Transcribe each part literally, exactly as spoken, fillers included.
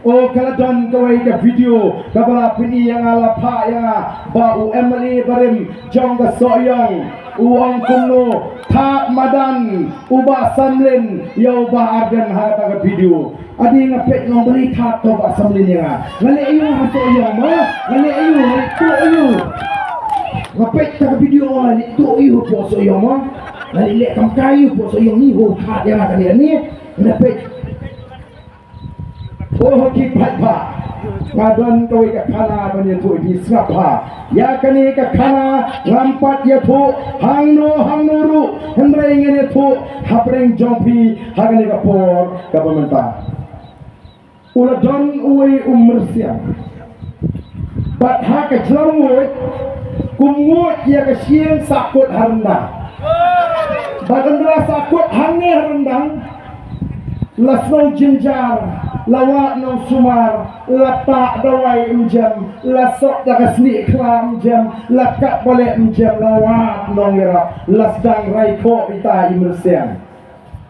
O, ka la don kawei ka video kaba la pyni ïa nga, la phah ïa nga ba u M L A barim jong ka Sohiong u ong kumno, thad madan u Bah Samlin ïa u Bah Ardent ha kata ka video. Adi nga peit, nga ong balei thad u Bah Samlin ïa nga. Nga leh aïu ha Sohiong mo? Nga leh aïu, nga leh tuh aïu? Nga peit kata ka video, nga leh tuh aïu hapoh Sohiong mo? Nga leh leh kam kai aïu hapoh Sohiong, ni ho thad ïa nga kane kane. Nga peit. O ki paidbah, nga don kawei ka khana ban ïathuh ïa phi, sngap bha. Ïa kane ka khana ngam pat ïathuh hangno hangno ruh, hynrei ngan ïathuh hapdeng jong phi ha kane ka por kaba mynta. U la don uwei u myrsiang. Bad ha ka jrong u kum nguid ïa ka shyieng sahkut ha ryndang. Bad ynda la sahkut hangne ha ryndang, la sngew jynjar, la wad nongsumar, la tah dawai ym jem, la sop da ka snieh khla ym jem, la kap baleh ym jem, la wad nongïarap, la sdang rai khoh ita i myrsiang.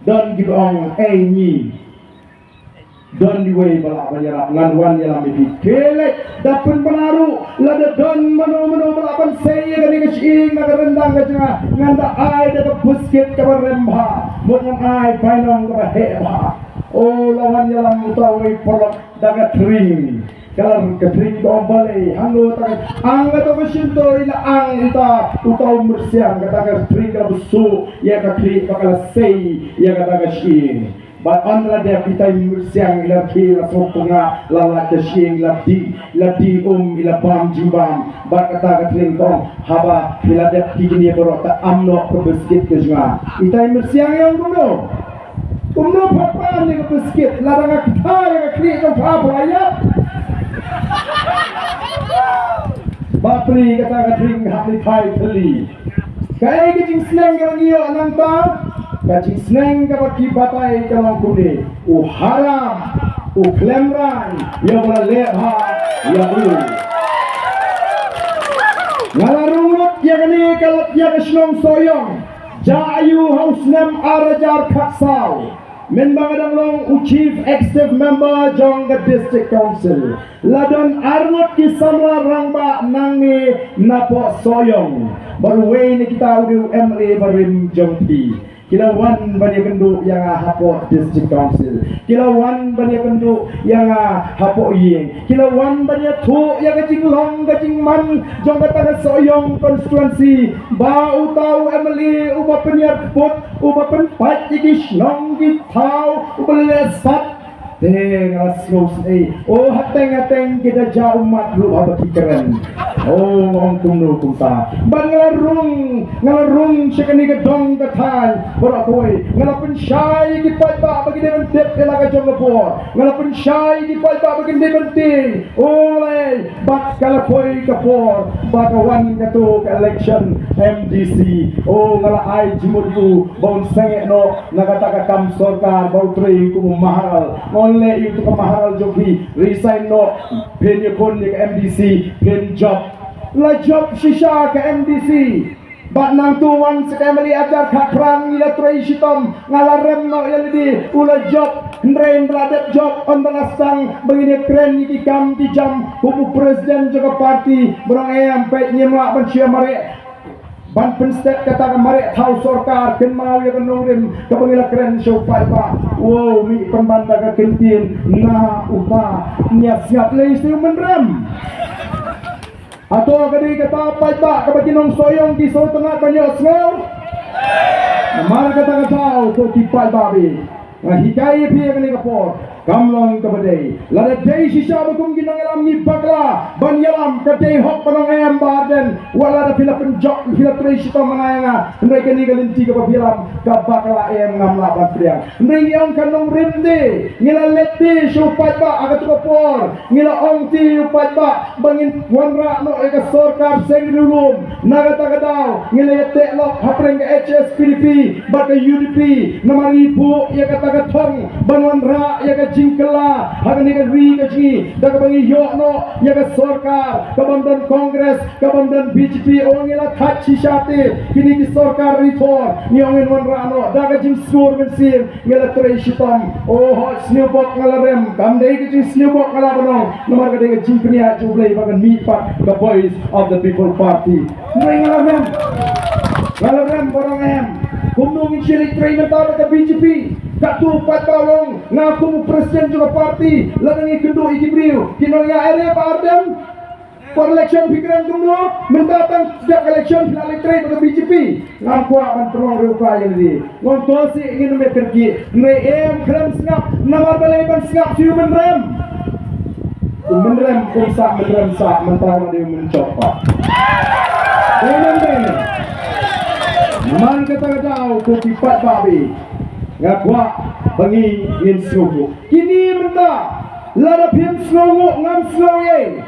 Don kiba ong, ei ngi don iwei ba lah ban ïarap, ngan wan ïalam ïa phi. Te leit da pynbna ruh, lada don mano mano ba lah ban sei ïa kane ka shyieng na ka ryndang ka jong nga, ngan da ai da ka biskit kaba rem bha, mut ngan ai bainong kaba heh bha. O, la wan ïalam uta uwei paralok da ka tring. Ka la, ka tring ka ong balei, hangno ta ka, ang kata ka shyntur i la ang ita, uta u myrsiang, kata ka tring ka la bsuh ïa ka khlieh bad ka la sei ïa kata ka shyieng. Bad ynda la dep, ita i myrsiang i la khie, la sngewpyngngad, la lait ka shyieng, la dih, la dih um, i la bam jingbam. Bad kata ka tring ka ong, haba phi la dep ki kine baroh, ta am noh ka biskit ka jong nga. Ita i myrsiang i ong kumno? Kumno pha pan ïa ka biskit, lada nga kthah ïa ka khlieh jong pha, pha la ïap. Bapli, kata ka tring hap leit phai thylli. Kaei ka jingsneng kaba ngi ïoh nangta? Ka jingsneng kaba ki batai ka long kumne: u haram, u khlem rang ïa uba la leh bha ïa u. Nga la rung lut ïa kane ka, ïa ka shnong Sohiong, jia aiu, ha u snem ar hajar khatsaw, mynba nga dang long u Chief Executive Member jong ka District Council. La don arngut ki samla rangbah nangne napoh Sohiong. Bad uwei na kita u dei u M L A barim jong phi. Ki la wan ban ïakynduh ïa nga hapoh District Council. Ki la wan ban ïakynduh ïa nga hapoh ïing. Ki la wan ban ïathuh ïa ka jinglong ka jingman jong kata ka Sohiong constituency. Ba uta u M L A uba pynïar kput, uba pynpait ïa ki shnong ki thaw, uba leh sat. Te nga la sngew sngewsih. O, hateng hateng ki da jia ummat ruh haba ki kren. O, nga ong kumno kumta. Bad nga la rung, nga la rung sha kane ka dong ka thaiñ baroh kawei. Nga la pynshai ïa ki paidbah ba ki dei ban tip ïa la ka jong ka bor. Nga la pynshai ïa ki paidbah ba kin dei ban tieng. O lei, bad ka la poi ka por ba ka wan kato ka election M D C. O, nga la ai jingmut ïa u ba un sangeh noh na kata ka kam sorkar ba u trei kum u maharal. Nga ong leh ïa uto ka maharal jong phi, resign noh, phin ïakhun ïa ka M D C, phin jop. La jop shisha ka M D C. Bad nangta wan sa ka M L A hajar khatphra, ngi la trei shitom, nga la rem noh ïa lade, u la jop. Hynrei ynda la dep jop, ynda la sdang ba ngin ïakren ïa ki kam ki jam, kum u president jong ka party ba ong em, peit ngim lah ban shu mareh ban pynstet kata ka mareh thaw sorkar, kynmaw ïa ka nongrim kaba ngi la kren sha u paidbah. Wow, mih pynban da ka kyntien na uta, ngi ïa sngap lei shu mynrem. Hato ka dei kata paidbah kaba ki nong Sohiong ki sngewtynnat ban ïohsngew? Namar kata ka daw ko ki paidbah, ba nga hikai ïa phi ha kane ka por, kam long kaba dei. Lada dei shisha ba kum ki nongïalam ngi bakla ban ïalam, ka dei hok ba nong em Bah Ardent. Wat lada phi la pynjop, phi la trei shitom ma nga ïa nga, hynrei kane ka lynti kaba phi ïalam ka bakla em, ngam lah ban pdiang. Hynrei ngi ong ka nongrim te, ngi la leit te sha u paidbah ha kato ka por. Ngi la ong te ïa u paidbah ba ngin wanrah noh ïa ka sorkar seng riewlum. Na kata ka daw ngi la ïateh lok hapdeng ka H S P D P bad ka U D P. Namar ngi buh ïa kata ka thong ban wanrah ïa ka jingkylla ha kane ka ri ka jong ngi da kaba ngi ïoh noh ïa ka sorkar ka bym don Congress, ka bym don B J P. O, ngi la thait shisha te, kine ki sorkar ri thor, ngi ong ngin wanrah noh da ka jingsngur mynsiem. Ngi la trei shitom. O, hooid, sniewbok nga la rem, kam dei ka jingsniewbok nga la ban ong, namar ka dei ka jingpynïaid jong U Blei ba kan mih pat ka Voice of the People Party. Hynrei nga la rem. Nga la rem, ba ong em. Kumno ngin shu leit trei mynta bad ka B J P? Katto pat ba ong, nga kum u president jong ka party, lada ngi kynduh ïa ki briew kin ong ïa, "Are Bah Ardent, por election phi kren kumno, mynta tang dep election phi la leit trei bad ka B J P." Ngam kwah ban pynlong riewkai ïa lade. Ngam kwah sih ngin ym ïa kyrkieh. Hynrei em, khlem sngap, namar balei ban sngap sha u mynrem? U mynrem kum sah mynrem sah, mynta ma dei u mynjop pat. Dei nang dei. Man kata ka daw ko ki paidbah, nga kwah ba ngi ngin sngewthuh. Kine mynta, lada phim sngewnguh ngam sngew ei.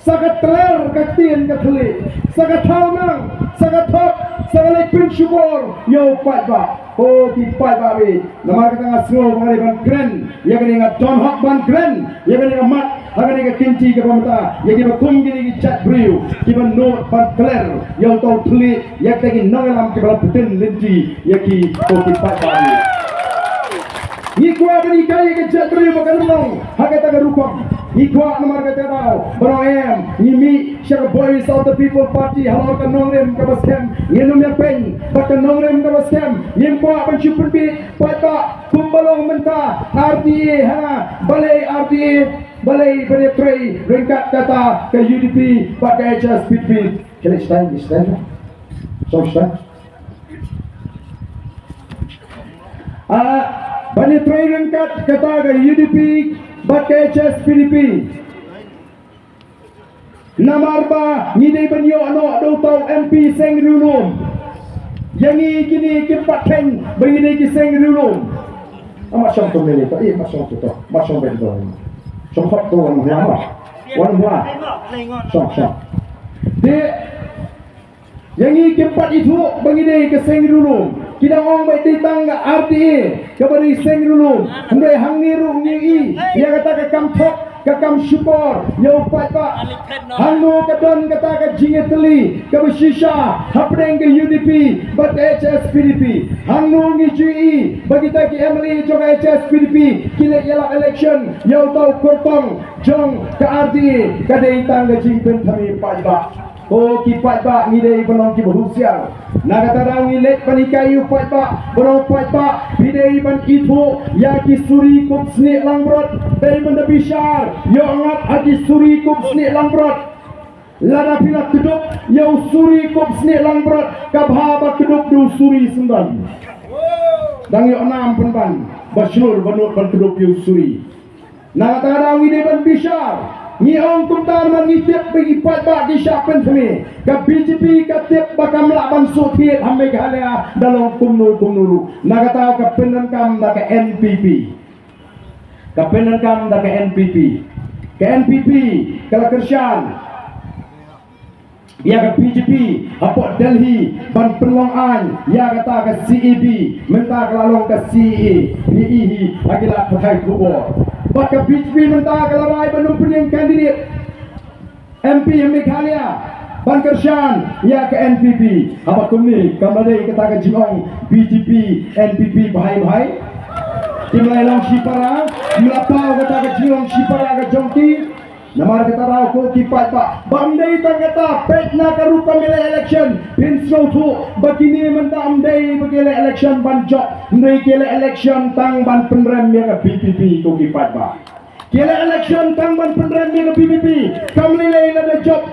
Sa ka tler ka ktien ka thylliej, sa ka thaw nang, sa ka thok, sa ka leit pynshukor ïa u paidbah. Ko ki paidbah, namar kata nga sngew ba nga dei ban kren ïa kane, nga don hok ban kren ïa kane ka mat ha kane ka kynti kaba mynta ïa kiba kum kine ki jait briew kiba nud ban tler ïa uto u thylliej ïa kita ki nongïalam kiba la btin lynti ïa ki, ko ki paidbah. Ngi kwah ban hikai ïa ka jait briew ba kan long ha kata ka rukom. Ngi kwah namar kata ka daw ba ong em, ngi mih sha ka Voice of the People Party halor ka nongrim kaba skhem. Ngin ym ïa pyn bad ka nongrim kaba skhem. Ngim kwah ban shu pynbiej paidbah kumba long mynta. R T A, ha, balei R T A? Balei ban ïatrei ryngkat kata ka U D P bad ka H S P D P? Klik stai, stai. Song stai. Ah, ban ïatrei ryngkat kata ka U D P bad ka H S P D P. Namar ba ngi dei ban ïoh noh da uto u M P seng riewlum. Ïa ngi kine kim pat kheiñ ba ngi dei ki seng riewlum. Amat shong to mele to, eh, mat shong to to, mat shong ben to. Shong khop to wan hua ma. Wan hua. Shong, shong. Te Ïa ngi kim pat ithuh ba ngi dei ka seng riewlum. Ki dang ong ba dei tang ka R T A kaba dei seng riewlum. Hynrei hangne ruh ngi i ïa kata ka kam thok, ka kam shukor ïa u paidbah. Hangno ka don kata ka jingïatylli kaba shisha hapdeng ka U D P bad H S P D P? Hangno ngi ju i ba kita ki M L A jong ka H S P D P ki leit ïalap election ïa uta u kyrtong jong ka R T A? Ka dei tang ka jingpynthame paidbah. Ko ki paidbah, ngi dei ban long kiba husiar. Na kata daw ngi leit ban hikai ïa u paidbah, ban ong paidbah, phi dei ban ithuh ïa ki suri kup snieh langbrot. Dei ban da bishar, ïoh ngat ha ki suri kup snieh langbrot. Lada phi la kdup ïa u suri kup snieh langbrot, ka bha ba kdup da u suri syndon. Dang ïoh nam pynban ba shlur ba nud ban kdup ïa u suri. Na kata ka daw ngi dei ban bishar. Ngi ong kumta namar ngi tip ba ki paidbah ki shah pynthame. Ka B J P ka tip ba kam lah ban shu thied ha Meghalaya da long kumno kumno ruh. Na kata ka pyndonkam da ka N P P. Ka pyndonkam da ka N P P. Ka N P P ka la kyrshan ïa ka B J P hapoh Delhi ban pynlong aiñ ïa kata ka C A A B, mynta ka la long ka C A A. Hi hi hi, ha ki lad pathai khubor. Bad ka B J P mynta ka la rai ban ym pynïeng candidate M P ha Meghalaya ban kyrshan ïa ka N P P. Haba kumne, kam la dei kata ka jingong B J P N P P bhai bhai? Kim la long shipara, kim la paw kata ka jingong shipara ka jong ki. Namar kata daw ko ki paidbah, ba ym dei tang kata, peit na ka rukom ïaleh election, phin sngewthuh ba kine mynta ym dei ba ki ïaleh election ban jop, ym dei ki ïaleh election tang ban pynrem ïa ka V P P ko ki paidbah. Ki ïaleh election tang ban pynrem ïa ka V P P, kam lei lei lada jop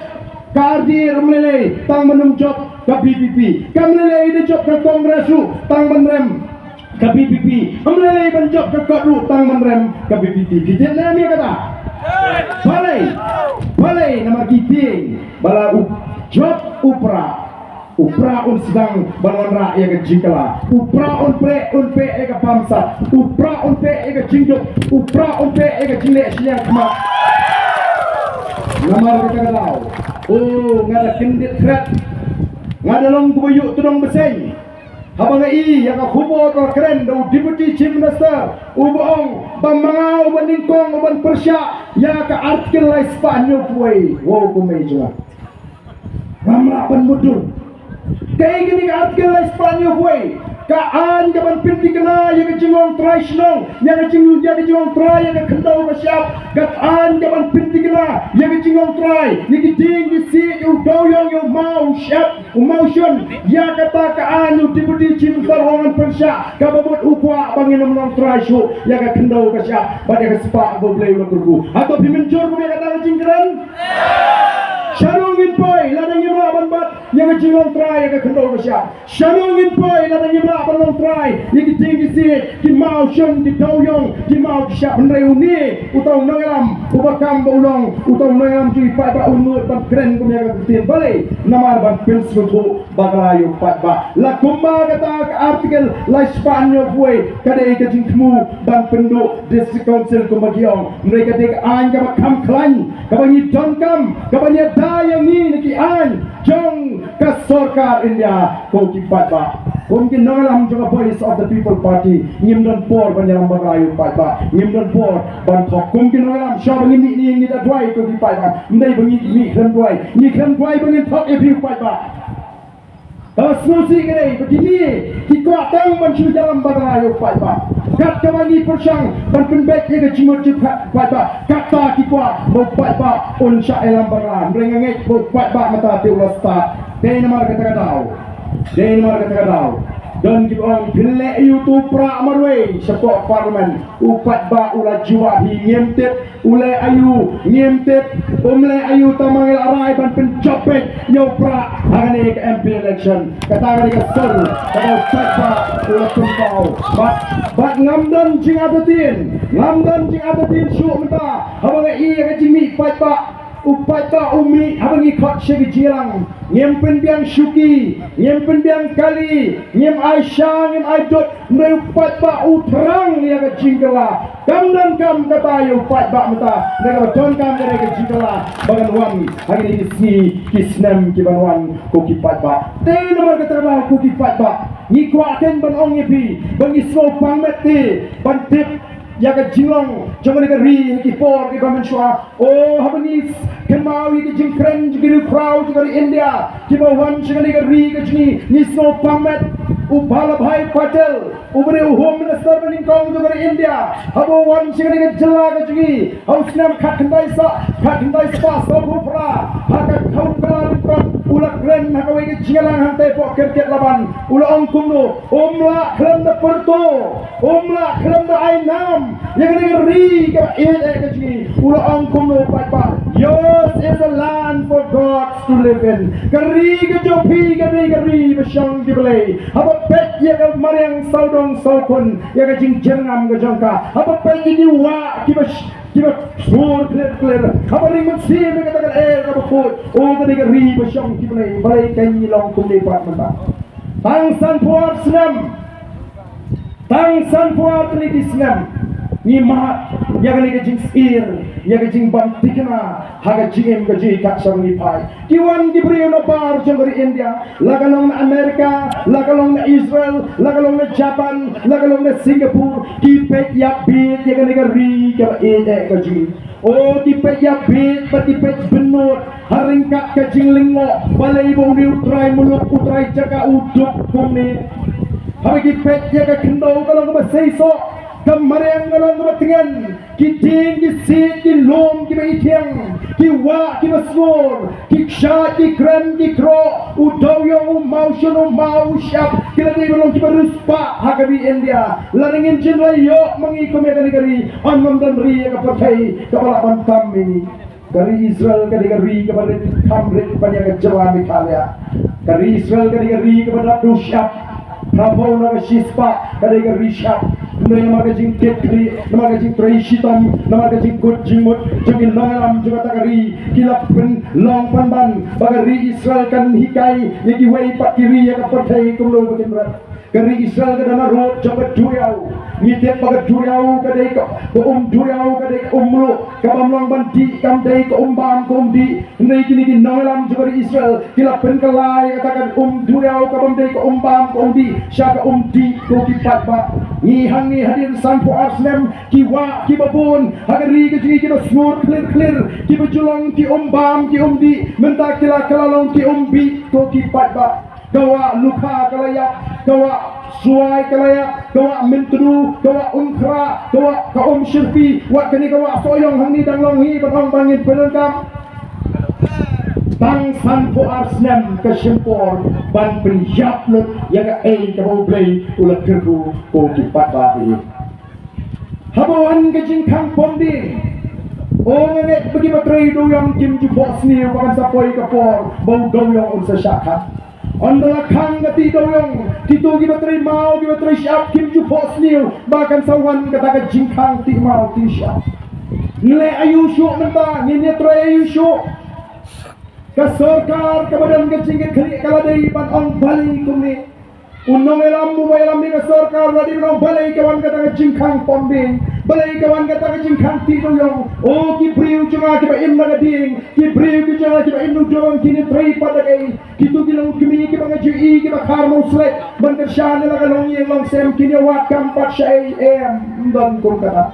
ka R T A ruh ym lei lei tang ban ym jop ka V P P, kam lei lei da jop ka Congress ruh tang ban rem ka V P P, ym lei lei ban jop ka kot ruh tang ban rem ka V P P. Phi tip ne em ïa kata? Balei? Balei? Namar ki tieng ba la u jop u Prah, u Prah un sdang ban wanrah ïa ka jingkylla, u Prah un peh, un peh ïa ka bamsap, u Prah un peh ïa ka jingduk, u Prah un peh ïa ka jingleh shiliang khmat. Namar kata ka daw, o, nga da kyndit thret, nga da long kumba ïuh tdong bseiñ. Haba nga i ïa ka khubor ba kren da u Deputy Chief Minister, uba ong ba ma nga uba nyngkong uban pyrshah ïa ka Article lai spah hynñiew phew wei. Wow, kumne jong nga, ngam lah ban mutdur. Kaei kane ka Article lai spah hynñiew phew wei? Ka aiñ kaban pynthikna ïa ka jinglong trai shnong, ïa ka jing, ïa ka jinglong trai, ïa ka khyndew ka shyiap. Ka aiñ kaban pynthikna ïa ka jinglong trai, ïa ki dieng ki siej, ïa u dewiong, ïa u maw u shyiap, u maw u shun. Ïa kata ka aiñ u Deputy Chief Minister u ong ngan pyrshah, kaba mut u kwah ba ngin ym long trai shuh ïa ka khyndew ka shyiap bad ïa ka spah ba U Blei u la kyrkhu. Hato phi mynjur kum ïa kata ka jingkren? Shano ngin poi lada ngim lah ban bat ïa ka jinglong trai ïa ka khyndew ka shyiap? Shano ngin poi lada ngim lah ban long trai ïa ki dieng ki siej, ki maw shun, ki dewiong, ki maw ki shyiap? Hynrei une uta u nongïalam uba kam ba u long uta u nongïalam jong ki paidbah, u nud ban kren kum ïa ka ktien. Balei? Namar ban pynsngewthuh bakla ïa u paidbah. La kumba kata ka Article lai spah hynñiew phew wei ka dei ka jingthmu ban pynduh District Council kumba ki ong. Hynrei ka dei ka aiñ kaba kham khlaiñ, kaba ngi donkam, kaba ngi ïada ïa ngi na ki aiñ jong ka sorkar India. Ko ki paidbah, kum ki nongïalam jong ka Voice of the People Party, ngim don por ban ïalam bakla ïa u paidbah. Ngim don por ban thok. Kum ki nongïalam, shuwa ba ngin mih ne ngin da duwai, ko ki paidbah. Ym dei ba ngi mih khlem duwai. Ngi khlem duwai ba ngin thok ïa phi u paidbah. Ka sngewsih ka dei ba kine ki kwah tang ban shu ïalam bakla ïa u paidbah. Kat kaba ngi pyrshang ban pynbeit ïa ka jingmut jingpyrkhat u paidbah, kata ki kwah ba u paidbah un shah ïalam bakla. Hynrei nga ngeit ba u paidbah mynta te u la stad. Dei namar kata ka daw, dei namar kata ka daw, don kiba ong, phin leh aïu uto u prah marwei shapoh Parliament? U paidbah u la jubab hi, ngim tip. U leh aïu? Ngim tip. Um leh aïu tang ma ngi la rai ban pynjop beit ïa u prah ha kane ka M P election. Kata ka dei ka sur kaba u paidbah u la pynpaw. Bad, bad ngam don jingartatien, ngam don jingartatien shuh mynta haba nga i ïa ka jingmih paidbah. U paidbah u mih haba ngi khot sha ki jingïalang. Ngim pynbiang shuki, ngim pynbiang kali, ngim ai sha, ngim ai dud. Hynrei u paidbah u thrang ïa ka jingkylla. Kam donkam kata ïa u paidbah mynta. Hynrei kaba donkam ka dei ka jingkylla ba kan wan ha kine ki sngi ki snem ki ban wan, ko ki paidbah. Te namar kata ka daw, ko ki paidbah, ngi kwah keiñ ban ong ïa phi ba ngi sngewpang met te ban tip ïa ka jinglong jong kane ka ri ha ki por kiba mynshuwa. O, haba ngi kynmaw ïa ki jingkren jong ki riewkhraw jong ka ri India kiba wan sha kane ka ri ka jong ngi, ngi sngewpang met. U Vallabhbhai Patel, uba dei u Home Minister ba nyngkong jong ka ri India, haba u wan sha kane ka jylla ka jong ngi ha u snem khatkhyndai sa, khatkhyndai spah sawphew phra, ha ka Khawkla lyngkot, u la kren ha kawei ka jingïalang hangtei hapoh Cricket Laban. U la ong kumno? Um lah khlem da pyrto, um lah khlem da ai nam ïa kane ka ri kaba ïeit eh ka jong ngi. U la ong kumno, paidbah? Yours is a land for gods to live in. Ka ri ka jong phi ka dei ka ri ba shong ki blei. Haba peit ïa ka mariang sawdong sawkhun, ïa ka jingjyrngam ka jong ka, haba peit ïa ki wah kiba sh-, kiba sur kler kler, haba ring mynsiem ïa kata ka lyer kaba khuid, o, ka dei ka ri ba shong ki blei. Balei keiñ ngi long kumne pat mynta? Tang sanphew ar snem, tang sanphew ar tylli ki snem ngi mad ïa kane ka jingsyier, ïa ka jingbym thikna ha ka jingim ka jong ngi kat shaba ngi phai. Ki wan ki briew na bar jong ka ri India, la ka long na America, la ka long na Israel, la ka long na Japan, la ka long na Singapore, ki peit ïa bit ïa kane ka ri kaba ïeit eh ka jong ngi. O, ki peit ïa bit bad ki peit bynnud ha ryngkat ka jinglyngngoh. Balei ba une u trai muluk, u trai jaka u duk kumne? Haba ki peit ïa ka khyndew ka long kaba seisoh, ka mariang ka long kaba tngen, ki dieng ki siej, ki lum kiba ithiang, ki wah kiba sngur, ki kshaid, ki krem, ki kroh, u dewiong, u mawshun, u maw, u shyiap, ki la dei ban long kiba riewspah ha ka ri India. Lada ngin jin la ïoh ma ngi kum ïa kane ka ri, yn ym don ri ha ka pyrthei kaba lah ban tam ïa ngi. Ka ri Israel ka dei ka ri kaba rit kham rit ban ïa ka jylla Meghalaya. Ka ri Israel ka dei ka ri kaba dap da u shyiap. Phra phew na ka shispah ka dei ka ri shyiap. Hynrei namar ka jingkit khlieh, namar ka jingtrei shitom, namar ka jingkut jingmut jong ki nongïalam jong kata ka ri, ki la pynlong pynban ba ka ri Israel kan hikai ïa kiwei pat ki ri ha ka pyrthei kumno ba kin rep. Ka ri Israel ka don ha rud jong ka duriaw. Ngi tip ba ka duriaw ka dei ka, ka um duriaw ka dei ka um mluh. Kaba ym long ban dih kam dei ka um bam ka um dih. Hynrei kine ki nongïalam jong ka ri Israel ki la pynkylla ïa kata ka um duriaw kaba ym dei ka um bam ka um dih sha ka um dih, ko ki paidbah. Ngi hangne hadien sanphew ar snem ki wah kiba bun ha ka ri ka jong ngi kiba sngur khlir khlir, kiba ju long ki um bam ki um dih, mynta ki la kylla long ki um bih, ko ki paidbah. Ka wah lukha ka la ïap, ka wah suwai ka la ïap, ka wah myntdu, ka wah umkhra, ka wah ka um shyrpi, wat kane ka wah sohiong hangne dang long hi ban ong ba ngin pyndonkam. Tang sanphew ar snem ka shim por ban pynïap lut ïa kaei kaba U Blei u la kyrkhu, ko ki paidbah. Haba wan ka jingkhang pom dieng, o nga ngeit ba kiba trei dewiong kim ju phohsniew ba kan sa poi ka por ba u dewiong un sa shah khang. Ynda la khang ka tih dewiong, kito kiba trei maw kiba trei shyiap kim ju phohsniew ba kan sa wan kata ka jingkhang tih maw tih shyiap. Ngi leh aïu shuh mynta, ngin ïatrei aïu shuh? Ka sorkar kaba don ka jingkitkhlieh ka la dei ban ong balei kumne. U nongïalam uba ïalam ïa ka sorkar u la dei ban ong balei ka wan kata ka jingkhang pom dieng, balei ka wan kata ka jingkhang tih dewiong. O ki briew jong nga kiba im na ka dieng, ki briew ki jong nga kiba im na u dewiong, kin ïatrei pat da kaei? Kito ki long kmie kiba nga ju ïohi kiba khar mawslet ban kyrshan ïa la ka longïing longsem, kin ïawad kam pat shaei? Em, ym don kum kata.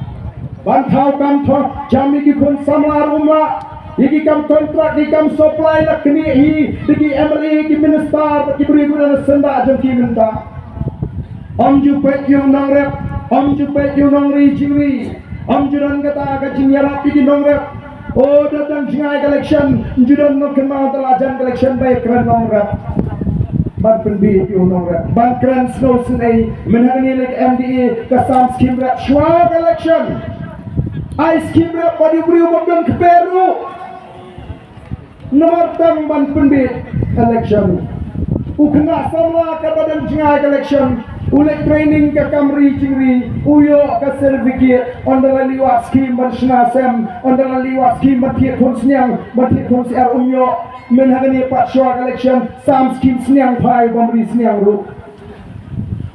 Ban thaw kam thoh jam ïa ki khun samla ruh ym lah, ïa ki kam kontrak, ïa ki kam supply la knieh hi da ki M L A, ki minister bad ki briew kiba don ha syndah jong ki mynta. Ym ju peit ïa u nongrep, ym ju peit ïa u nongri jingri, ym ju don kata ka jingïarap ïa ki nongrep. O, da dang jngai ka election, ym ju don nongkynmaw, da la jan ka election ba ïakren nongrep. Ban pynbieit ïa u nongrep, ban kren sngewsynei. Mynta hangne leit ka M D A ka sam skim rep shuwa ka election. Ai skim rep bad u briew bym don kper ruh. Namar tang ban pynbieit election. U khynnah samla katba dang jngai ka election u leit training ka kam ri jingri, u ïoh ka certificate, ynda la leit wad skim ban shna sem, ynda la leit wad skim ban thied khun sniang, ban thied khun syiar, um ïoh. Mynta hangne pat shuwa ka election sam skim sniang phai bym ri sniang ruh.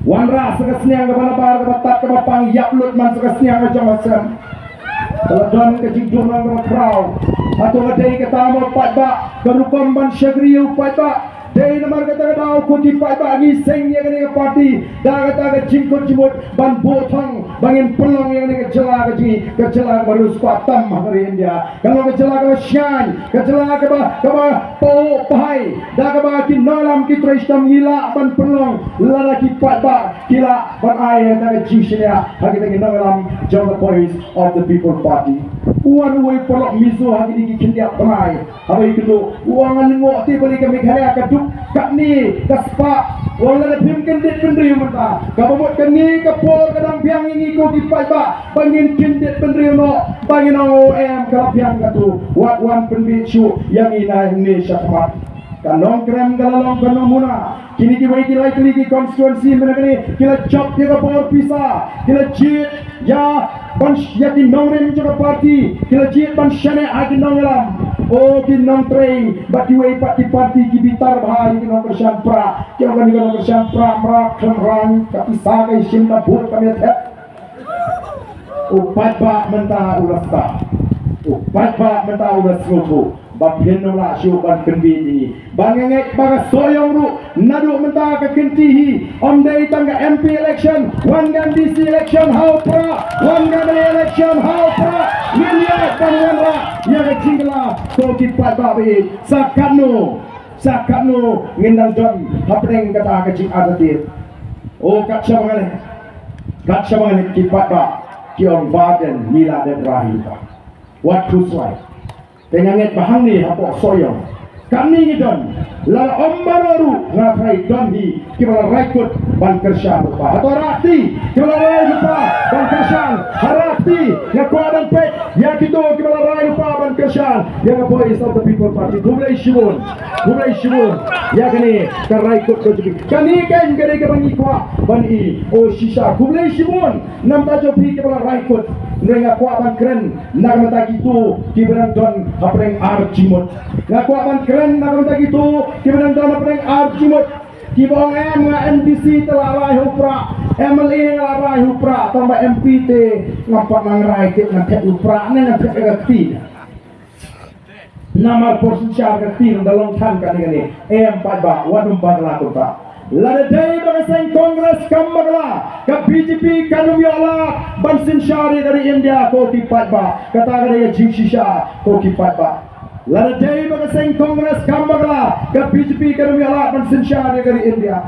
Wanrah sa ka sniang kaba nabar, kaba tad, kaba pang, ïap lut man sa ka sniang ka jong ka sem. Ka la don ka jingduhnong kaba khraw. Hato ka dei kata mo paidbah, ka rukom ban shakri ïa u paidbah? Dei namar kata ka daw ko ki paidbah ngi seng ïa kane ka party da kata ka jingkut jingmut ban buh thong ba ngin pynlong ïa kane ka jylla ka jong, ka jylla kaba riewspah tam ha ka ri India. Ka long ka jylla kaba shngaiñ, ka jylla kaba, kaba paw pahai, da kaba ki nongïalam ki trei shitom ngi lah ban pynlong lada ki paidbah ki lah ban ai ïa kata ka jingshaniah ha kita ki nongïalam jong ka Voice of the People Party. U wan uwei u paralok Mizo ha kine ki khyndiat bnai, haba ïakynduh u ong, nga lyngngoh te balei ka Meghalaya ka duk katne ka spah. U ong lada phim kyndit bynriew mynta, kaba mut kane ka por ka dang biang ïa ngi ko ki paidbah ba ngin kyndit bynriew noh, ba ngin ong, o em, ka la biang katu, wat wan pynbieit shuh ïa ngi na hangne shakhmat. Ka Nongkrem ka la long ka nongmuna. Kine kiwei ki lai tylli ki constituency mynta kane ki la jop ïa ka bor pisa, ki la jied ïa ban sh-, ïa ki nongrim jong ka party, ki la jied ban shaniah ha ki nongïalam. O ki nongtrei bad kiwei pat ki party ki bitar bha ïa ki nongkyrshan prah. Ki ong kane ka nongkyrshan prah mrad khlem rang, ka pisa ka ïashim, ka vote kam ïatep. U paidbah mynta u la stad. U paidbah mynta u la sngewthuh ba phin ym lah shuh ban pynbieit ïa ngi. Ba nga ngeit ba ka Sohiong ruh naduh mynta ka kynti hi, ym dei tang ka M P election, wan ka M D C election ha u Prah, wan ka M L A election ha u Prah. Ngin ïaid ban wanrah ïa ka jingkylla, ko ki paidbah ba ïeit. Sa katno, sa katno ngin nang don hapdeng kata ka jingartatien? O, kat shaba nga leit, kat shaba nga leit ki paidbah ki ong, Bah Ardent, ngi la dep rai lypa. Wat khuslai. Te nga ngeit ba hangne hapoh Sohiong katne ngi don, lada ym baroh ruh nga tharai don hi kiba la rai kut ban kyrshan lypa. Hato rah kti kiba la rai lypa ban kyrshan? Ha rah kti. Nga kwah ban peit ïa kito kiba la rai lypa ban kyrshan ïa ka Voice of the People Party. Khublei shibun. Khublei shibun ïa kane ka rai kut ka jong phi. Kane kan ka dei kaba ngi kwah ban i, o shisha. Khublei shibun na bynta jong phi kiba la rai kut. Hynrei nga kwah ban kren na ka bynta kito kiba dang don hapdeng ar jingmut. Nga kwah ban kren na ka bynta kito kiba dang don hapdeng ar jingmut. Kiba ong em nga MDC te la rai ha u prah, MLA nga la rai ha u prah, tang ba MP te ngam pat nang rai te ngan thep u prah ne ngan thep ka kti. Namar por synshar ka kti nang da long than kane kane. Em pat ba wat um pat la kumta. Lada dei ba ka seng Congress kam bakla, ka BJP kan ym ïoh lad ban synshar ïa ka ri India ko ki paidbah. Kata ka dei ka jingshisha ko ki paidbah. Lada dei ba ka seng Congress kam bakla, ka BJP kan ym ïoh lad ban synshar ïa ka ri India.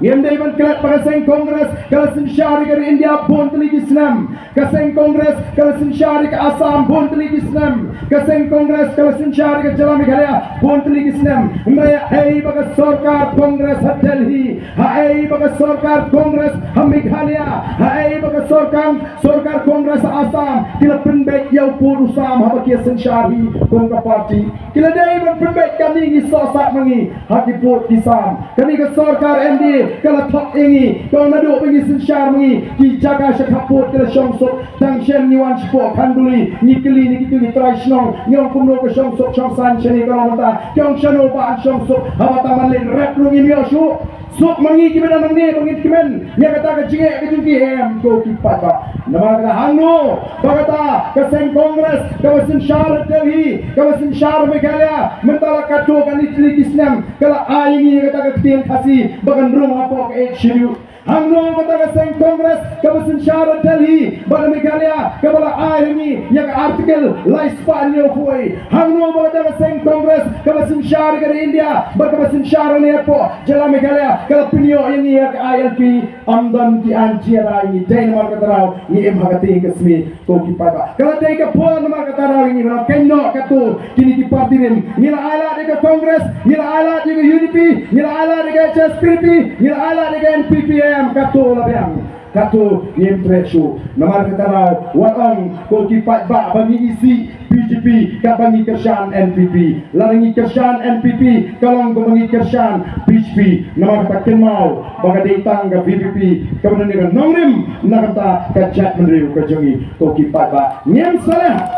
Ngim dei ban klet ba ka seng Congress ka la synshar ïa ka ri India bun tylli ki snem. Ka seng Congress ka la synshar ïa ka Assam bun tylli ki snem. Ka seng Congress ka la synshar ïa ka jylla Meghalaya bun tylli ki snem. Hynrei haei ba ka sorkar Congress ha Delhi, haei ba ka sorkar Congress ha Meghalaya, haei ba ka sorkar, sorkar Congress ha Assam ki la pynbeit ïa u pud u sam haba ki ïa synshar hi kum ka party. Ki la dei ban pynbeit kane, ngi sohsat ma ngi ha ki pud ki sam. Kane ka sorkar MDA ka la thok ïa ngi, ka ong naduh ba ngi synshar ma ngi, ki jaka sha khappud ki la shong suk. Tang shen ngi wan shapoh Khanduli, ngi kylli na kito ki trai shnong, ngi ong kumno ka shong suk shong saiñ shane, ka long mynta ki ong shano ba yn shong suk, haba tang ban leit rep ruh ngim ïoh shuh. Suk ma ngi kiba don hangne ba ngin kmen ïa kata ka jingeh ka jong ki, em ko ki paidbah. Namar kata hangno ba kata ka seng Congress kaba synshar Delhi, kaba synshar Meghalaya, mynta la katto katne tylli ki snem ka la ai ïa ngi ïa kata ka ktien Khasi ba kan rung hapoh ka Eighth Schedule. Hangno ba kata ka seng Congress kaba synshar Delhi bad Meghalaya kaba la ai ïa ngi ïa ka Article lai spah hynñiewphew wei. Hangno ba kata ka seng Congress kaba synshar ïa ka ri India bad kaba synshar hangne hapoh jylla Meghalaya ka la pynïoh ïa ngi ïa ka ILP. Ym don ki aiñ jingïada ïa ngi, dei namar kata ka daw ngi im ha ka tieng ka smiej. Ko ki paidbah, ka la dei ka por namar kata ka daw ngi ban kynnoh katto kine ki party rim. Ngi la ailad ïa ka Congress, ngi la ailad ïa ka UDP, ngi la ailad ïa ka HSPDP, ngi la ailad ïa ka NPP, em katto la biang. Katto ngim treh shuh. Namar kata ka daw wat ong ko ki paidbah ba ngi isih BJP katba ngi kyrshan NPP. Lada ngi kyrshan NPP ka long kumba ngi kyrshan BJP. Namar kata kynmaw ba ka dei tang ka VPP kaba don ïa ka nongrim na kata ka jaitbynriew ka jong ngi. Ko ki paidbah, ngim salia,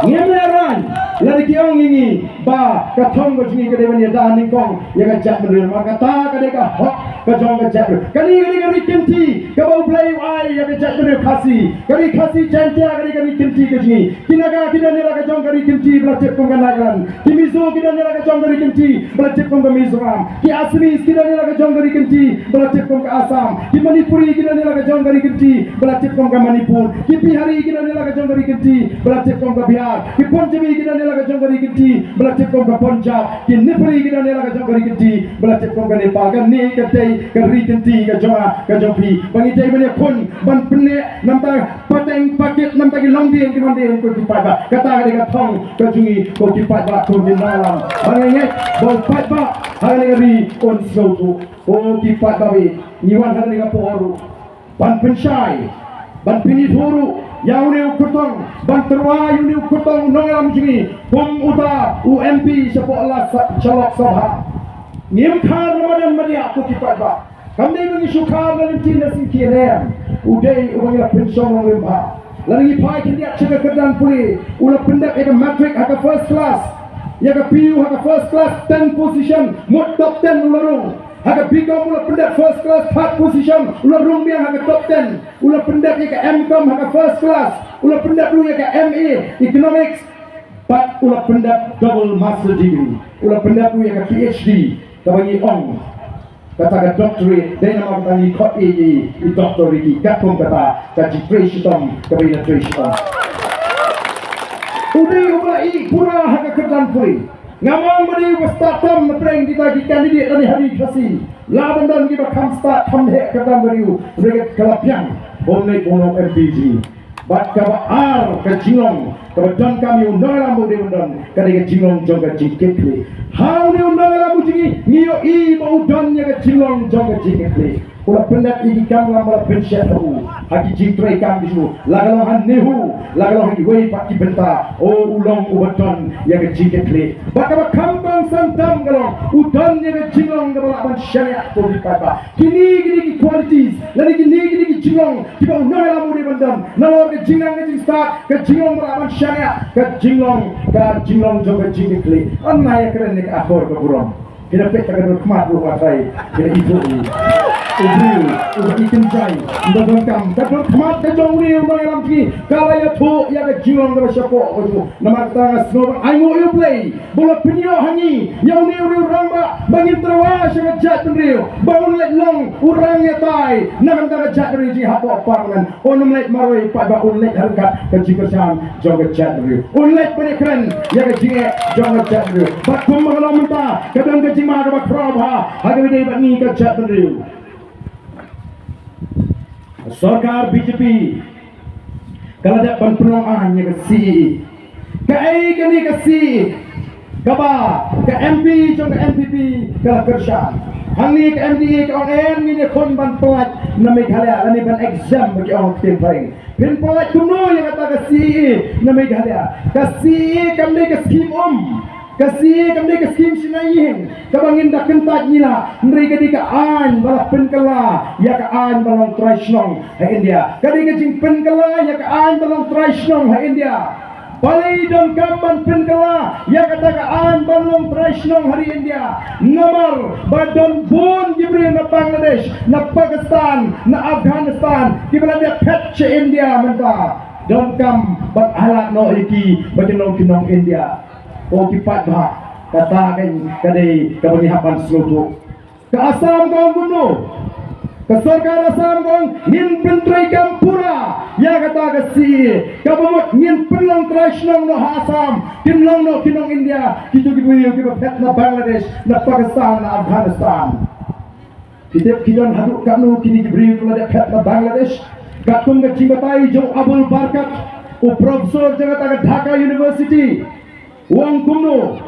ngim lehraiñ lada ki ong ïa ngi ba ka thong ka jong ngi ka dei ban ïada nyngkong ïa ka jaitbynriew. Namar kata ka dei ka hok ka jong ka jaitbynriew. Kane ka dei ka ri kynti kaba U Blei u ai ïa ka jaitbynriew Khasi. Ka ri Khasi Jaiñtia ka dei ka ri kynti ka jong ngi. Ki Naga ki don ïa la ka jong ka ri kynti ba la tip kum ka Nagaland. Ki Mizo ki don ïa la ka jong ka ri kynti ba la tip kum ka Mizoram. Ki Assamese ki don ïa la ka jong ka ri kynti ba la tip kum ka Assam. Ki Manipuri ki don ïa la ka jong ka ri kynti ba la tip kum ka Manipur. Ki Bihari ki don ïa la ka jong ka ri kynti ba la tip kum ka Bihar. Ki Punjabi ki don ïa la ka jong ka ri kynti ba la tip kum ka Punjab. Ki Nepali ki don ïa la ka jong ka ri kynti ba la tip kum ka Nepal. Kane ka dei ka ri kynti ka jong nga ka jong phi ba ngi dei ban ïakhun ban pynneh namar pateng pakit namar ki longdien ki mandien ko ki paidbah. Kata ka dei ka thong ka jong ngi ko ki paidbah. Ko ki nongïalam, ba ngi ngeit ba u paidbah ha kane ka ri un sngewthuh. Ko ki paidbah, ngi wan ha kane ka por ruh ban pynshai, ban pynithuh ruh ïa une u kyrtong, ban tyrwa ïa une u kyrtong nongïalam jong ngi kum uta u MP shapoh la sa-, sha Lok Sabha. Ngim khar na madan madiah ko ki paidbah. Kam dei ba ngi shu khar na lynti na syngkien, em. U dei uba ngi la pynshong nongrim bha. Lada ngi phai khyndiat sha ka kyrdan pule, u la pyndep ïa ka matric ha ka first class, ïa ka PU ha ka first class, ten position, mut top ten u la rung. Ha ka BCom u la pyndep first class, third position, u la rung biang ha ka top ten. U la pyndep ïa ka MCom ha ka first class, u la pyndep ruh ïa ka MA Economics, bad u la pyndep double master degree, u la pyndep ruh ïa ka PhD, kaba ngi ong kata ka doctorate, dei namar kata ngi khot ïa i, i Doctor Ricky, katkum kata ka jingtrei shitom kaba i la trei shitom. U dei uba la ïeh pura ha ka kyrdan pule. Ngam ong ba dei uba stad tam napdeng kita ki candidate lane ha ri Khasi. Lah ban don kiba kham stad kham heh kyrdan briew, hynrei ka la biang ba un leit ban long MP jong ngi. Bad kaba ar ka jinglong kaba donkam ïa u nongïalam ba u dei ban don, ka dei ka jinglong jong ka jingkitkhlieh. Ha une u nongïalam u jong ngi, ngi ïohi ba u don ïa ka jinglong jong ka jingkitkhlieh. U la pyndep ïa ki kamram ba la pynshet ha u ha ki jingtrei kam ki jong u, la ka long ha NEHU, la ka long ha kiwei pat ki bynta. O, u long uba don ïa ka jingkitkhlieh. Bad kaba kham kongsan tam ka long, u don ïa ka jinglong kaba lah ban shaniah, ko ki paidbah. Kine, kine ki qualities lane kine, kine ki jinglong kiba u nongïalam u dei ban don. Nalor ka jingnang ka jingstad, ka jinglong ba lah ban shaniah, ka jinglong, ka jinglong jong ka jingkitkhlieh. Ym ïa kren ïa ka akor ka burom. Ki la peit ka dur khmat ruh, wat trai ki la ithuh ïa u briew uba i kynjai. Ynda donkam ka dur khmat ka jong u briew nongïalam jong ngi ka la ïathuh ïa ka jinglong kaba shapoh ka jong u. Namar kata nga sngewbha ainguh ïa U Blei ba u la pynïoh ha ngi ïa une u rangbah ba ngin tyrwa sha ka jaitbynriew ba un leit long u rangïatai na ka bynta ka jaitbynriew jong ngi hapoh Parliament. Un ym leit marwei pat ba un leit ha ryngkat ka jingkyrshan jong ka jaitbynriew. Un leit ban ïakren ïa ka jingeh jong ka jaitbynriew. Bad kumba ka long mynta ka don ka jingma kaba khraw bha ha kaba ïadei bad ngi ka jaitbynriew. Sorkar B J P ka la dep ban pynlong aiñ ïa ka C A A. Kaei kane ka C A A kaba ka M P jong ka N P P ka la kyrshan? Hangne ka M D A ka ong em, ngin ïakhun ban pynlait na Meghalaya lane ban exempt ba ki ong ha ka ktien phareng. Phin pynlait kumno ïa kata ka C A A na Meghalaya? Ka C A A kam dei ka skim um, ka C A A kam dei ka skim shna ïing kaba ngin da kyntait ngi lah, hynrei ka dei ka aiñ ba la pynkylla ïa ka aiñ ba long trai shnong ha India. Ka dei ka jingpynkylla ïa ka aiñ ba long trai shnong ha India. Balei donkam ban pynkylla ïa kata ka aiñ ban long trai shnong ha ri India? Namar ba don bun ki briew na Bangladesh, na Pakistan, na Afghanistan kiba la dep phet sha India mynta. Donkam ban ailad noh ïa ki ba kin long ki nong India. Ko ki paidbah, kata ka dei kaba ngi hap ban sngewthuh. Ka Assam ka ong kumno? Ka sorkar Assam ka ong ngin pyntreikam pura ïa kata ka C A A. Kaba mut ngin pynlong trai shnong noh ha Assam, kin long noh ki nong India kito ki briew kiba phet na Bangladesh, na Pakistan, na Afghanistan. Ki tip ki don haduh katno kine ki briew kiba la dep phet na Bangladesh? Katkum ka jingbatai jong Abul Barkat, u professor jong kata ka Dhaka University, u ong kumno?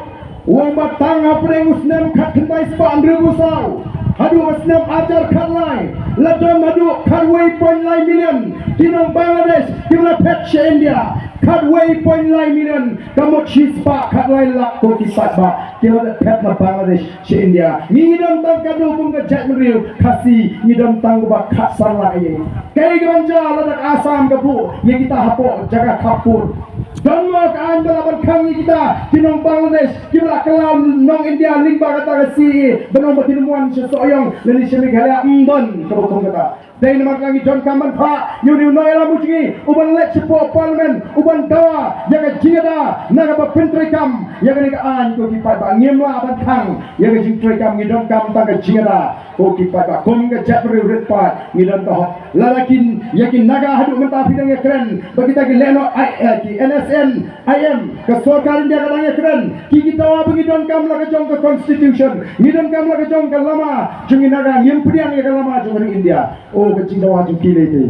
U ong ba tang hapdeng u snem khatkhyndai spah hynriewphew saw haduh ka snem arhajar khatlai, la don haduh khatwei point lai million ki nong Bangladesh kiba la phet sha India. Khatwei point lai million, ka mut shispah khatlai lak ko ki paidbah ki la dep phet na Bangladesh sha India. Ngi ngi don tang katno kum ka jaitbynriew Khasi? Ngi don tang kumba khatsan lak ïa ngi. Kaei kaban jia lada ka Assam ka buh ïa kita hapoh jaka khappud? Don mo ka aiñ ba lah ban khang ïa kita ki nong Bangladesh kiba la kylla nong India lyngba kata ka C A A ban ong ba kin ym wan sha Sohiong lane sha Meghalaya? Ym don kaba kum kata. Dei namar kata ngi donkam ban phah ïa une u nongïalam u jong ngi uban leit shapoh Parliament uban dawa ïa ka jingïada na kaba pyntreikam ïa kane ka aiñ ko ki paidbah. Ngim lah ban khang ïa ka jingtreikam, ngi donkam tang ka jingïada ko ki paidbah. Kum ka jaitbynriew rit paid ngi don ka hok. Lada kin ïa ki Naga haduh mynta phi dang ïakren ba kita ki lehnoh ai, eh, ki N S N I M, ka sorkar India ka dang ïakren, ki ki dawa ba ngi donkam la ka jong ka constitution, ngi donkam la ka jong ka lama jong ngi Naga, ngim pdiang ïa ka lama jong ka ri India. O ka jingdawa jong ki lei te.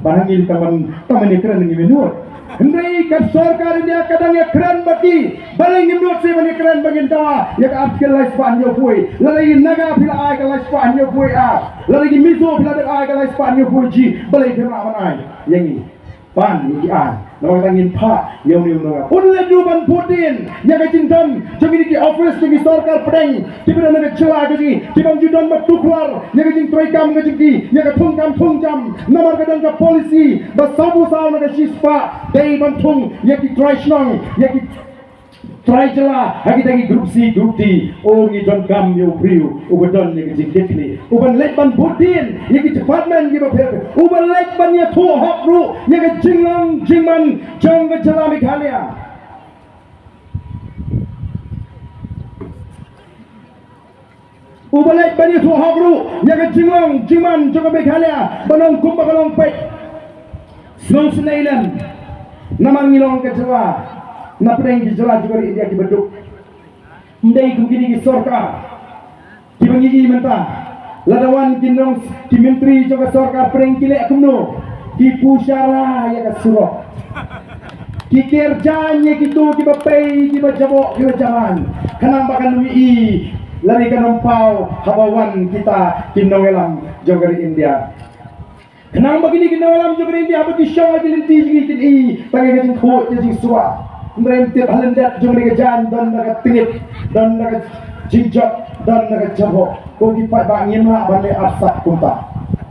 Ba ngi tang ban, tang ban ïakren ngi mynta. Hynrei ka sorkar India ka dang ïakren bad ki. Balei ngim nud shuh ban ïakren ba ngin dawa ïa ka Article lai spah hynñiewphew? Lada ki Naga phi la ai ka lai spah hynñiewphew A, lada ki Mizo phi la dep ai ka lai spah hynñiewphew G, balei phim lah ban ai ïa ngi? Ban ïa ki aiñ. Namar kata ngin phah ïa une u nongïalam. Un leit ruh ban bud dien ïa ka jingdon jong kine ki office jong ki sorkar pdeng kiba don ha ka jylla ka jong ngi, kiban ju don ba tuklar ïa ka jingtreikam ka jong ki ïa ka thungkam thungjam. Namar ka don ka policy ba sawphew saw na ka shispah dei ban thung ïa ki trai shnong, ïa ki trai jylla ha kita ki group C, group D. O, ngi donkam ïa u briew uba don ïa ka jingkitkhlieh, uban leit ban bud dien ïa ki department kiba pher, uban leit ban ïathuh hok ruh ïa ka jinglong jingman jong ka jylla Meghalaya. Uba leit ban ïathuh hok ruh ïa ka jinglong jingman jong ka Meghalaya ban long kumba ka long peit. Sngewsynei lem, namar ngi long ka jylla na pdeng ki jylla jong ka ri India kiba duk. Ym dei kum kine ki sorkar kiba ngi i mynta. Lada wan ki nong, ki myntri jong ka sorkar pdeng ki leh kumno? Ki pushara ïa ka surok. Ki ker jaiñ ïa kito kiba pei, kiba jaboh, kiba jamaiñ. Khnang ba kan ym i lane kan ym paw haba wan kita ki nongïalam jong ka ri India. Khnang ba kine ki nongïalam jong ka ri India haba ki shong ha ki lynti jong ngi kin i tang ïa ka jingkhuid, ka jingswah. Ym tip ha lyndet jong ka ri ka jaiñ don da ka tngit, don da ka jingjot, don da ka jaboh. Ko ki paidbah, ngim lah ban leh arsap kumta.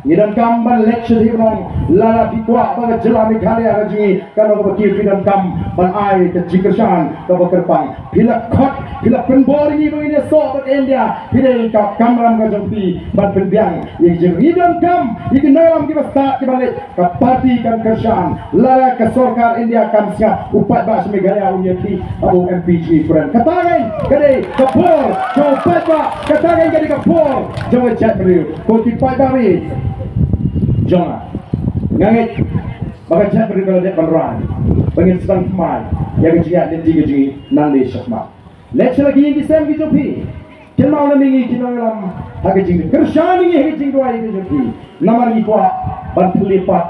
Ngi donkam ban leit sha ki nong, lada phi kwah ba ka jylla Meghalaya ka jong ngi kan long kaba kiew, phi donkam ban ai ka jingkyrshan kaba kyrpang. Phi la khot, phi la pynbor ïa ngi ba ngin ïasoh bad ka India, phi dei ka kamram ka jong phi ban pynbiang ïa ka jong ngi. Donkam ïa ki nongïalam kiba stad kiba leit, ka party kan kyrshan. Lada ka sorkar India kam sngap, u paidbah sha Meghalaya un ïakhih ha u MP jong ngi, friend. Kata kein ka dei ka por jong u paidbah, kata kein ka dei ka por jong ka jaitbynriew. Ko ki paidbah jong nga, nga ngeit ba ka jaitbynriew ka la dep ban rai ba ngin sdang thymmai ïa ka jingïaid lynti ka jong ngi nangne shakhmat. Leit sha la ki ïing ki sem ki jong phi. Kynmaw na ngi ki nongïalam ha ka jingkyrshan, ngi ha ka jingduwai ka jong phi. Namar ngi kwah ban pynlip pat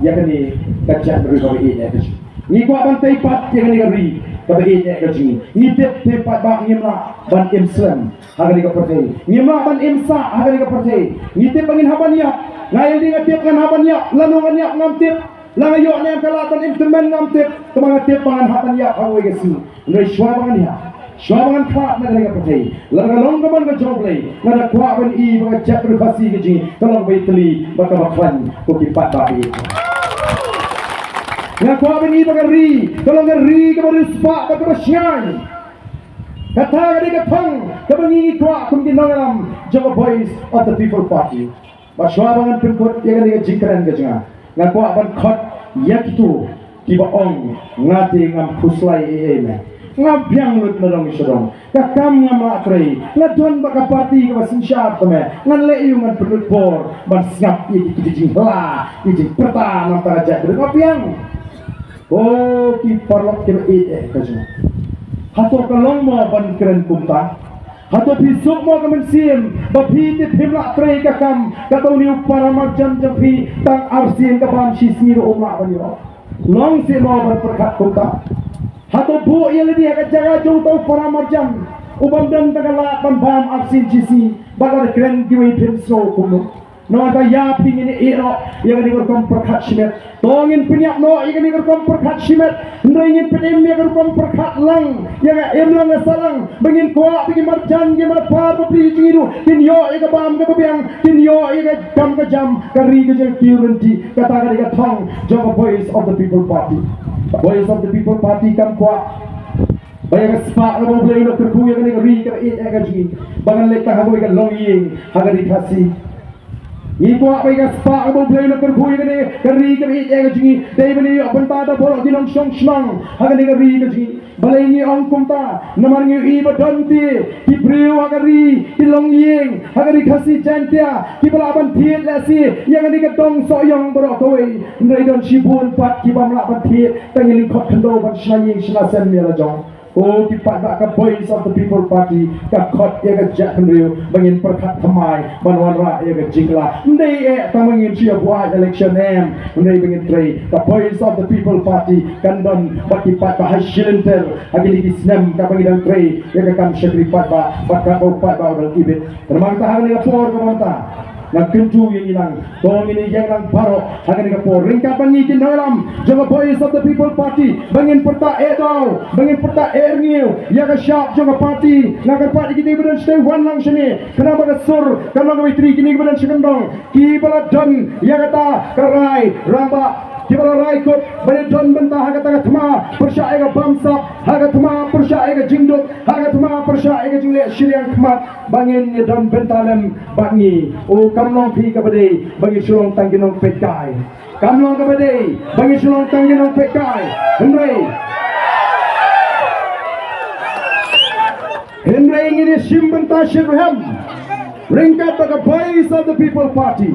ïa kane ka jaitbynriew kaba ïeit ïa ka jong ngi. Ngi kwah ban tei pat ïa kane ka ri kaba ïeit ïa ka jong ngi. Ngi tip te paidbah ngim lah ban im slem ha kane ka pyrthei. Ngim lah ban im sah ha kane ka pyrthei. Ngi tip ba ngin hap ban ïap. Nga ïa lade nga tip ngan hap ban ïap. Lano ngan ïap ngam tip. La nga ïoh ne em ka lad ban im tymmen ngam tip, kaba nga tip ba ngan hap ban ïap ha kawei ka sngi. Hynrei shuwa ba ngan ïap, shuwa ba ngan khlad na kane ka pyrthei, lada ka long ka mon ka jong U Blei, nga da kwah ban i ba ka jaitbynriew Khasi ka jong ngi ka long ba ïatylli bad kaba khlaiñ, ko ki paidbah. Nga kwah ban i ba ka ri ka long ka ri kaba riewspah bad kaba shngaiñ. Kata ka dei ka thong kaba ngi ngi kwah kum ki nongïalam jong ka Voice of the People Party. Bad shuwa ba ngan pynkut ïa kane ka jingkren ka jong nga, nga kwah ban khot ïa kito kiba ong, nga te ngam khuslai ei ei me. Nga biang lut na dong sha dong. Ka kam ngam lah trei. Nga don bad ka party kaba synshar te me. Ngan leh aïu, ngan pynlut por ban sngap ïa ki, ki jinghylla, ki jingpyrta na ka bynta ka jaitbynriew. Nga biang. Ko ki paralok kiba ïeit eh ka jong nga, hato ka long mo ban kren kumta? Hato phi suk mo ka mynsiem ba phi te phim lah trei ka kam, kato une u para marjan jong phi tang arsien ka bam shisngi ruh um lah ban ïoh? Long seh mo ban pyrkhat kumta? Hato buh ïa lade ha ka jaka jong uta u para marjan uba ym don tang ka lad ban bam arsien shisngi, bad lada kren kiwei phim sngew kumno? Nangta ïa phi ngin ïeh noh ïa kane ka rukom pyrkhat shimet. To ngin pynïap noh ïa kane ka rukom pyrkhat shimet. Hynrei ngin pynim ïa ka rukom pyrkhat lang, ïa ka imlang ka sahlang, ba ngin kwah ba ki marjan ki marpar bapli jong ngi ruh kin ïoh ïa ka bam kaba biang, kin ïoh ïa ka kam ka jam, ka ri ka jong ka kiew lynti. Kata ka dei ka thong jong ka Voice of the People Party. Voice of the People Party kam kwah ba ïa ka spah kaba U Blei u la kyrkhu ïa kane ka ri kaba ïeit ïa ka jong ngi, ba ngan leit tang ha kawei ka longïing ha ka ri Khasi. Ngi kwah ba ïa ka spah kaba U Blei u la kyrkhu ïa kane ka ri kaba ïeit ïa ka jong ngi, dei ban ïoh bynta da baroh ki nongshong shnong ha kane ka ri ka jong ngi. Balei ngi ong kumta? Namar ngi ïohi ba don te ki briew ha ka ri, ki longïing ha ka ri Khasi Jaiñtia, kiba lah ban thied lehse ïa kane ka dong Sohiong baroh kawei. Hynrei don shibun pat ki bym lah ban thied, tang ïa lyngkhot khyndew ban shna ïing shna sem ïa la jong. Ko ki paidbah, ka Voice of the People Party ka khot ïa ka jaitbynriew ba ngin pyrkhat thymmai ban wanrah ïa ka jingkylla. Ym dei eh tang ba ngin shu ïa buaid election, em, ym dei, ba ngin trei. Ka Voice of the People Party kan don bad ki paidbah ha shi lynter ha kine ki snem kaba ngi dang trei ïa ka kam shakri paidbah bad kaba u paidbah u dang ibit. Namar kata ha kane ka por kaba mynta nga kyntu ïa ngi lang, to ngin ïeng lang baroh ha kane ka por, ryngkat bad ngi ki nongïalam jong ka Voice of the People Party, ba ngin pyrta eh daw, ba ngin pyrta eh rngiew ïa ka shap jong ka party. Nga kyrpad ïa kine kiba don shatei wan lang shane, khnang ba ka sur kan long kaba ïatrei. Kine kiba don sha kyndong, kiba la don ïa kata ka rai rangbah, kiba la rai kut ban ïadon bynta ha kata ka thma pyrshah ïa ka bamsap, ha ka thma pyrshah ïa ka jingduk, ha ka thma pyrshah ïa ka jingleh shiliang khmat, ba ngin ïadon bynta lem bad ngi. O, kam long phi kaba dei ba ngin shu long tang ki nongpeitkai. Kam long kaba dei ba ngin shu long tang ki nongpeitkai. Hynrei, hynrei ngin ïashim bynta shitrhem ryngkat bad ka Voice of the People Party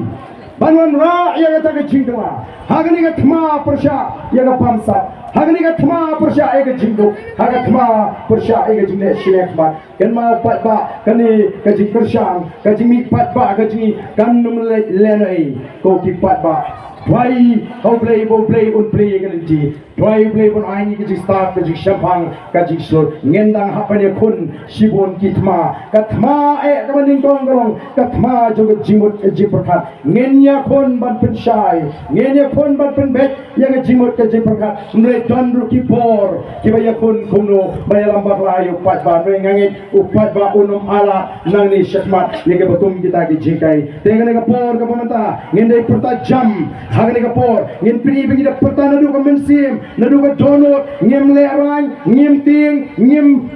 ban wanrah ïa kata ka jingkylla ha kane ka thma pyrshah ïa ka bamsap, ha kane ka thma pyrshah ïa ka jingduk, ha ka thma pyrshah ïa ka jingleh shiliang khmat. Kynmaw paidbah, kane ka jingkyrshan, ka jingmih paidbah ka jong ngi kan ym leh lehnohei. Ko ki paidbah, duwai ha U Blei ba U Blei un plie ïa ka lynti. Duwai U Blei ban ai ngi ka jingstad, ka jingshemphang, ka jingshlur. Ngin dang hap ban ïakhun shibun ki thma. Ka thma eh kaba nyngkong ka long ka thma jong ka jingmut ka jingpyrkhat. Ngin ïakhun ban pynshai, ngin ïakhun ban pynbeit ïa ka jingmut ka jingpyrkhat. Hynrei don ruh ki por kiba ïakhun kumno ba ïalam bakla ïa u paidbah. Hynrei nga ngeit u paidbah un ym ailad nangne shakhmat ïa kaba kum kita ki jinghikai. Te kane ka por kaba mynta ngin dei pyrta jam. Ha kane ka por ngin pyni ba ngi da pyrta naduh ka mynsiem, naduh ka dohnud, ngim lehraiñ, ngim tieng, ngim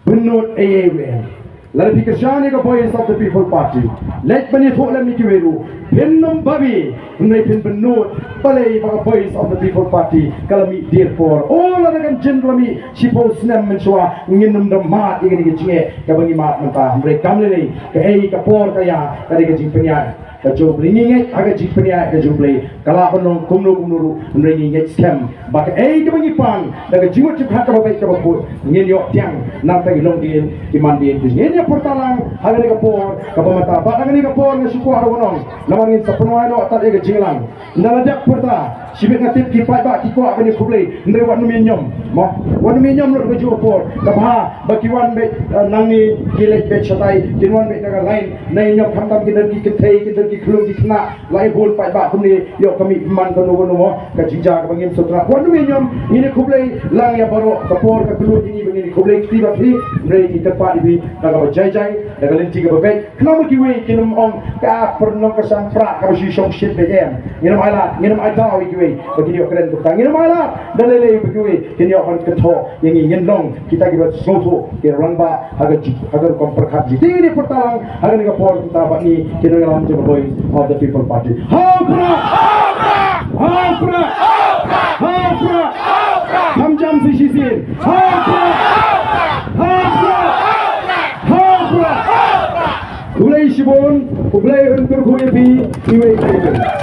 bynnud ei ei ruh. Lada phi kyrshan ïa ka Voice of the People Party, leit ban ïathuh lem ïa kiwei ruh, phin ym babe, hynrei phin bynnud. Balei? Ba ka Voice of the People Party ka la mih dier por. O, lada kan jin la mih shiphew snem mynshuwa, ngin ym da mad ïa kane ka jingeh kaba ngi mad mynta. Hynrei kam lei lei, kaei ka por ka ïa, ka dei ka jingpynïaid ka jong U Blei. Ngi ngeit ha ka jingpynïaid ka jong U Blei. Ka lah ban long kumno kumno ruh, hynrei ngi ngeit skhem ba kaei kaba ngi pan da ka jingmut jingpyrkhat kaba beit kaba khuid, ngin ïoh tiang. Nangta ngi long dien ki man dien. Ngin ïa pyrta lang ha kane ka por kaba mynta. Bad ha kane ka por nga shu kwah ruh ban ong, namar ngin sa pynwai noh tad ïa ka jingïalang. Ynda la dep pyrta, shibit nga tip ki paidbah ki kwah ban ïakhublei. Hynrei wat nym ïa niam, mo, wat nym ïa niam lut ka juh ka por. Ka bha ba ki wan beit, eh, nangne, ki leit beit shatai, kin wan beit na ka lain. Nai niam, khamtam ki don ki kynthei, ki don ki khyllung ki khynnah. La ïa bun paidbah kumne, ïoh ka mih man kano kano, mo, ka jingjia kaba ngim sngewtynnat. Wat nym ïa niam, ngin ïakhublei lang ïa baroh. Ka por ka kylluid ïa ngi ba ngin ïakhublei kti bad phi. Hynrei ngi kyrpad ïa phi da kaba jai jai, da ka lynti kaba beit. Khnang ba kiwei kin ym ong ka pyrnong ka sang pra kaba shu shong shit beit, em. Ngin ym ailad, ngin ym ai daw ïa kiwei ba kin ïoh kren kumta. Ngin ym ailad da lei lei ba kiwei kin ïoh ban kynthoh ïa ngi. Ngin long kita kiba sngewthuh, ki rangbah ha ka ju-, ha ka rukom pyrkhat jong ngi. Te ngin ïa pyrta lang ha kane ka por kumta bad ngi ki nongïalam jong ka Voice of the People Party. Ha u Prah! Ha u Prah! Ha u Prah! Kham jam sa shisien. Ha u Prah! Ha u Prah! Ha u Prah! U Blei shibun, U Blei un kyrkhu ïa phi iwei pa iwei.